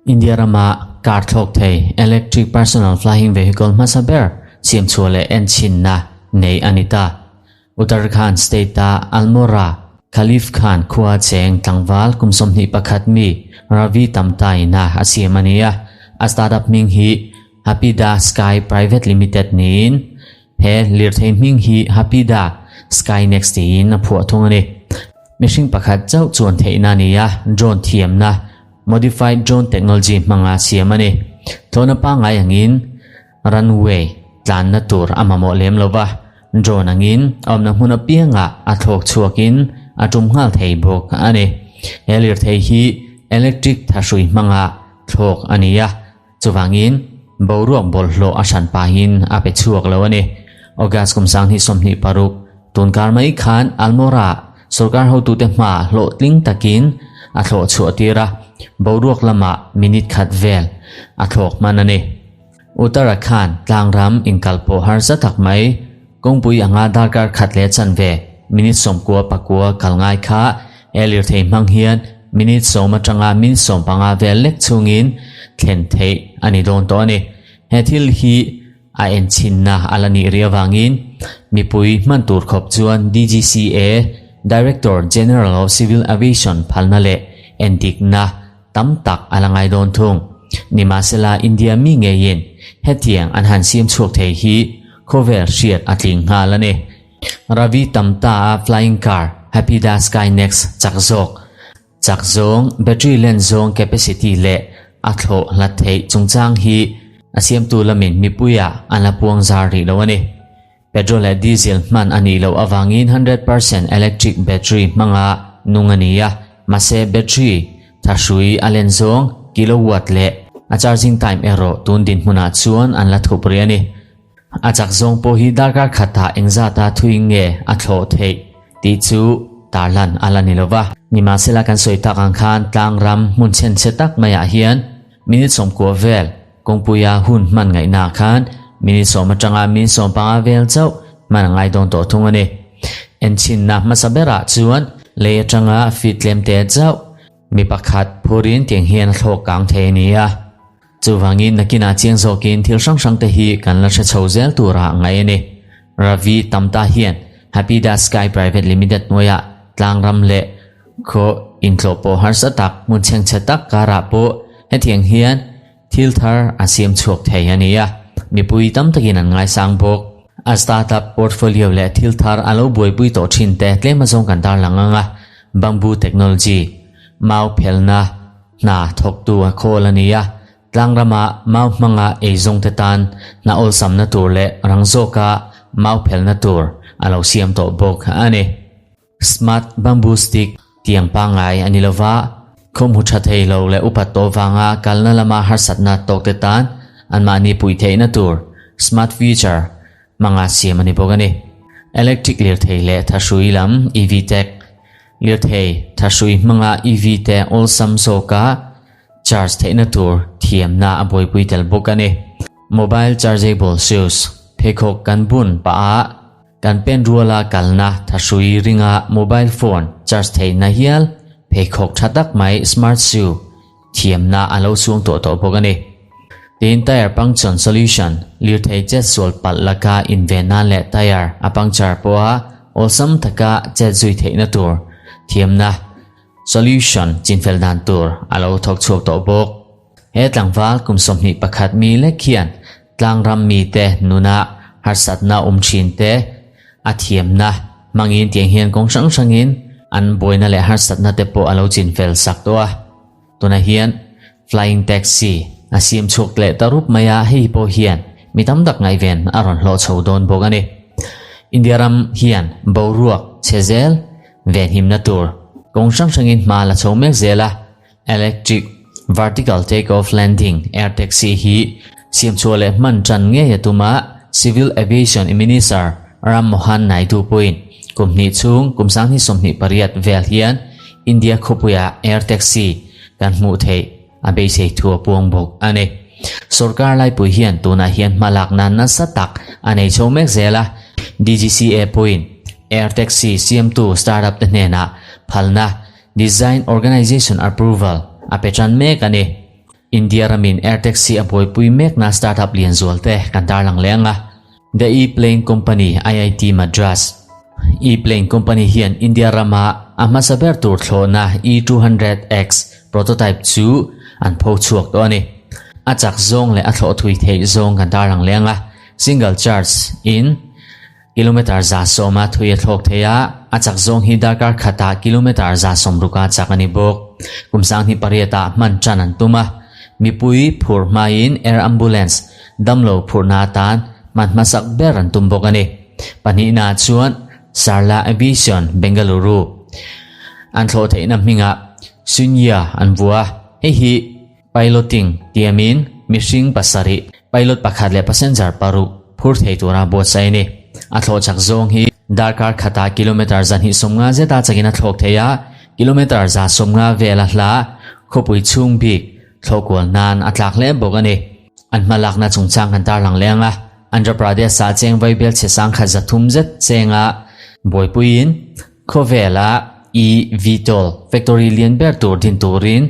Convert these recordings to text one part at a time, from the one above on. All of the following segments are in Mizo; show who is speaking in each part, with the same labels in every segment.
Speaker 1: India rama car thlawk thei electric personal flying vehicle hmasa ber siamchhuah leh enchhinna nei a ni ta. Uttarakhand state-a Almora, Khalif Khan khua cheng tlangval kum 21 mi Ravi Tamta-ina a siam a ni a. A startup hming hi Hapida Sky Private Limited niin he lirthei hming hi Hapida Sky Next tiin a phuah thung a ni. Mihring pakhat chauh chuan theihna a ni a, drone thiamna, modified drone technology hmanga siam a ni. Tlawhna pangngai angin runway tlanna tur a mamawh lem lo va, drone angin a awmna hmun apiangah a thlawk chhuakin a tum nghal thei bawk a ni. He lirthei hi electric thahrui hmanga thlawk a ni a. Chuvangin, boruak bawlhhlawh a hran pahin a pe chhuak lo a ni. August kum 2026, tunkar mai khan Almora sorkar hotute hma hlawhtling takin a thlawh chhuah tir a, boruak lamah minute khat vel a thlawk hman a ni. Uttarakhand tlangram inkalpawh harsa tak mai, kawngpui anga darkar khat leh chanve minute 99 kal ngai kha he lirthei hmang hian minute 10 atanga minute 15 vel lek chhungin thlen theih a ni dawn tawh a ni. He thil hi a enchhinna a la nih rih avangin mipui hman tur khawp chuan DGCA, Director General of Civil Aviation phalna leh endikna tam tak a la ngai dawn thung. Nimahsela India mi ngeiin hetiang an han siam chhuak thei hi khawvel hriat a tling nghal a ni. Ravi Tamta a flying car Hapida Skynex chak zawk chak zawng battery len zawng capacity leh a thlawh hlat theih chungchang hi a siamtu lamin mipuiah an la puang zar rih lo a ni. Petrol leh diesel hman a nih loh avangin 100% electric battery hmanga nung a ni a, mahse battery thahrui a len zawng kilowatt leh a charging time erawh tun dinhmunah chuan an la thup rih a ni. A chak zawng pawh hi darkar khatah engzata thui nge a thlawh theih tih chu tarlan a la ni lo va. Nimahsela kan sawi tak ang khan tlangram hmun chhenchhe tak maiah hian minute 90 vel kawngpuia hun hman ngaihnaah khan minute 10 atanga minute 15 vel chauh hman a ngai dawn tawh thung a ni. Enchhinna hmasa berah chuan lei atanga feet tlem te chauh mi pakhat phurin tiang hian a thlawk kang thei a ni a. Chuvangin nakinah chiang zawkin thil hrang hrang te hi kan la hre chho zel turah ngaih a ni. Ravi Tamta hian Hapida Sky Private Limited hnuaiah tlangram leh khaw intlawh pawh harsa tak hmun chhengchhe tak karah pawh hetiang hian thil thar a siam chhuak thei a ni a, mipui tam takin an ngaisang bawk. A startup portfolio leh thil thar a lo buaipui tawh thin te tlem azawng kan tarlang ang a, Bamboo Technology, mau phelna, Hna thawktu a khawl a ni a, tlangrama mau hmanga eizawngte tan hna awlsamna tur leh rang zawka mau phelna tur a lo siam tawh bawk a ni. Smart Bamboo Stick tiang pangngai a ni lova, khawmhu tha thei lo leh upat tawh vanga kalna lama harsatna tawkte tan anmahni puih theihna tur smart feature hmanga siam a ni bawk a ni. Electric lirthei leh thahrui lam, EV tech, Lirthei thahrui hmanga EV te awlsam zawka charge theihna tur thiamna a buaipui tel bawk a ni. Mobile chargeable shoes, pheikhawk kan bun pah a, kan pen ruala kalna thahrui ringa mobile phone charge theihna hial pheikhawk tha tak mai smart shoe thiamna a lo chhung tawh tawh bawk a ni. Tin, tyre puncture solution, lirthei chet sual palh laka inven nan leh tyre a puncture pawha awlsam taka chet zui theihna tur thiamna solution chinfel dan tur a lo thawk chhuak tawh bawk. He tlangval kum 21 mi lek hian tlangram mite nuna harsatna awm thin te a thiamna hmangin tiang hian kawng hrang hrangin an buaina leh harsatna te pawh a lo chinfel sak tawh a. Tunah hian flying taxi a siam chhuak leh ta rup mai a, hei pawh hian mi tam tak ngaihven a rawn hlawh chho dawn bawk a ni. India ram hian boruak chhe zel venhimna tur kawng hrang hrangin hma la chho mek zel a, electric vertical take off landing air taxi hi siam chhuah leh hman tan ngei a tum a, Civil Aviation Minister Ram Mohan Naidu pawhin kum hnih chhung kum 2028 vel hian India khawpuia air taxi kan hmuh theih a beisei thu a puang bawk a ni. Sorkar laipui hian tunah hian hma lakna nasa tak a nei chho mek zel a, DGCA pawhin air taxi siamtu startup te hnenah phalna. Design Organization Approval a pe tan mek a ni. India ramin air taxi a buaipui mekna startup lian zual te kan tarlang leh ang a. The E-Plane Company, IIT Madras. E-Plane Company hian India rama a hmasa ber tur thlawhna E200X prototype chu an pho chhuak tawh a ni. A chak zawng leh a thlawh thui theih zawng kan tarlang leh ang a. Single charge in kilometre 110 thui a thlawk thei a, a chak zawng hi darkar khatah kilometre 160 a chak a ni bawk. Kum 2008 ah hman tan an tum a, mipui phur hmain air ambulance damlo phurhna atan hman hmasak ber an tum bawk a ni. Pahnihna chuan Sarla Aviation Bengaluru an thlawh theihna hmingah Sunya an vua a, hei hi Piloting tiamin mihring pasarih, pilot pakhat leh passenger paruk phur thei tura buatsaih a ni. A thlawh chak zawng hi darkar khatah kilometre 250 zeta chakin a thlawk thei a, kilometre 150 vela hla khawpui chhung bik thlawh kual nan a tlak hle bawk a ni. An hmalakna chungchang kan tarlang leng a, Andhra Pradesh-ah cheng vaibel chhe sangkhat 300 zet chenga buaipuiin khawvela eVTOL factory lian ber tur din turin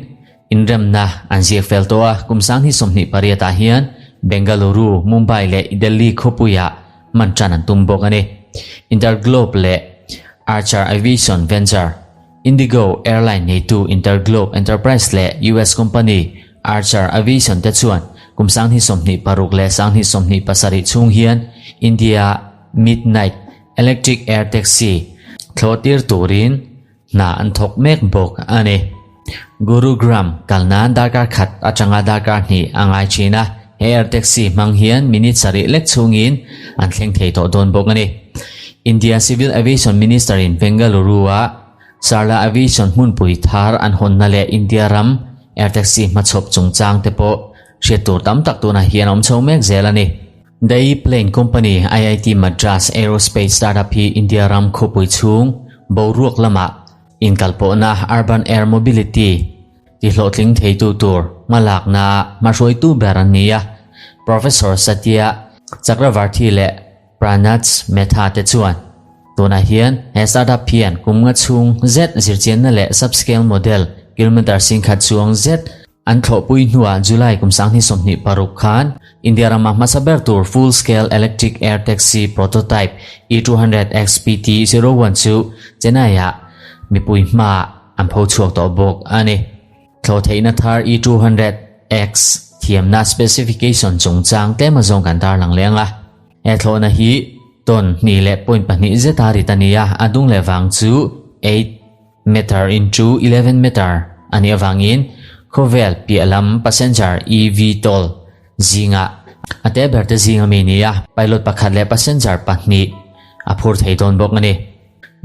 Speaker 1: Inremna an ziak fel tawh a, kum 2028 ah hian Bengaluru, Mumbai leh Delhi khawpuiah hman tan an tum bawk a ni. InterGlobe leh Archer Aviation Venture, Indigo Airline neitu InterGlobe Enterprise leh US company Archer Aviation te chuan kum 2026 leh 2027 chhung hian India Midnight Electric Air Taxi thlawh tir turin Hna an thawk mek bawk a ni. Gurugram kal nan darkar khat atanga darkar hnih a ngai thin a, he air taxi hmang hian minute sarih lek chhungin an thleng thei tawh dawn bawk a ni. India Civil Aviation Minister in Bengaluru-a Sarla Aviation hmunpui thar an hawnna leh India ram air taxi hmachhawp chungchang te pawh hriat tur tam tak tunah hian a awm chho mek zel a ni. The E-Plane Company, IIT Madras Aerospace Startup hi India ram khawpui chhung boruak lamah inkalpawhna Urban Air Mobility ti hlawhtling theitu tur hmalakna hmahruaitu ber an ni a. Professor Satya Chakravarthy leh Pranaj Mehta te chuan tunah hian he startup hian kum nga chhung zet zirchianna leh sub-scale model kilometre 10,000 chuang zet An thlawhpui hnuah July kum 2026 khan India rama hmasa ber tur full scale electric air taxi prototype E200 XPT-01 chu Chennai-ah mipui hmaah an pho chhuak tawh bawk a ni. Thlawh theihna thar E200X thiamna specification chungchang tlem azawng kan tarlang leh ang a. He thlawhna hi ton hnih leh point pahnih zeta rit a ni a, a dung leh vang chu 8. Meter into 11 meter a nih avangin khawvel piah lam passenger EV toll zingah a te ber te zing ami ni a, pilot pakhat leh passenger pahnih a phur thei dawn bawk a ni.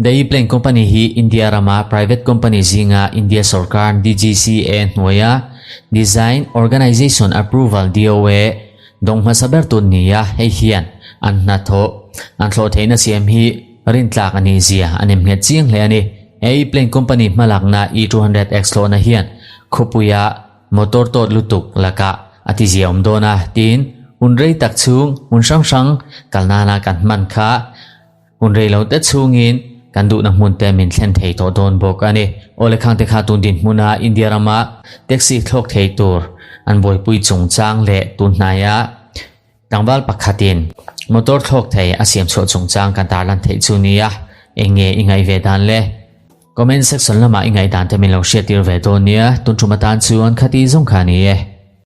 Speaker 1: The E-Plane Company hi India rama private company zinga India sorkar DGCA hnuaia Design Organization Approval, DOA, dawng hmasa ber tun ni a, hei hian an hnathawh an thlawh theihna siam hi Rintlak a nih zia a nem nghet chiang hle a ni. He E-plane company hmalakna E200X thlawhna hian khawpuia motor tawt lutuk lakah a ti zia awm dawn a, tiin hun rei tak chhung hmun hrang hrang kal nana kan hman kha hun rei lo te chhungin kan duhna hmun te min thlen thei tawh dawn bawk a ni. Aw le khangte kha tun dinhmuna India rama taxi thlawk thei tur an buaipui chungchang leh tun hnaia Tlangval pakhatin motor thlawk thei a siam chhuah chungchang kan tarlan theih chu nia, eng nge i ngaih ve dan le? Comment section lamah i ngaih dan te min lo hriat tir ve dawn nia, tun tum atan chuan khati zawng kha ni e.